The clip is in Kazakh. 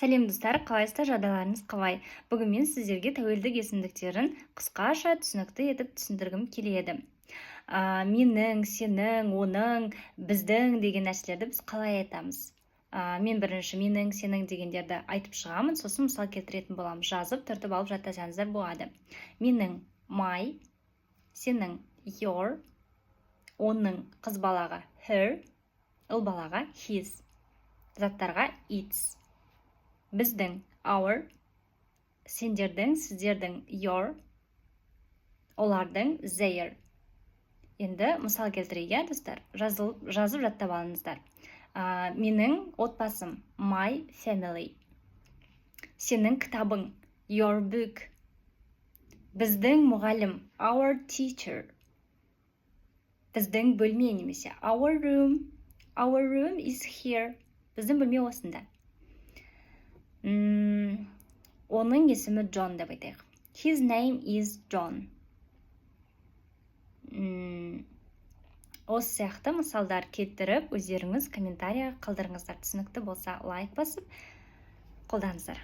Сәлем, достар! Қалайсыздар, жағдайларыңыз қалай? Бүгін мен сіздерге тәуелдік есімдіктерін қысқаша, түсінікті етіп түсіндіргім келеді. Менің, сенің, оның, біздің деген нәрселерді біз қалай айтамыз? Мен бірінші менің, сенің дегендерді айтып шығамын, сосын мысал келтіретін боламын. Жазып, түртіп алып жаттасаңыздар болады. Менің – my, сенің – your, оның қыз балаға – her, ұл балаға – his, заттарға – its, біздің – our, сендердің, сіздердің – your, олардың – their. Енді мысал келтірейік, иә, достар. Жазып, жаттап алыңыздар. Менің отбасым – my family, сенің кітабың – your book, біздің мұғалім – our teacher, біздің бөлме немесе our room, our room is here, біздің бөлме осында. Оның есімі Джон деп айтайық, his name is John. Осы сияқты мысалдар келтіріп, өздеріңіз комментария қалдырыңыздар. Түсінікті болса, лайк басып қолдаңыздар.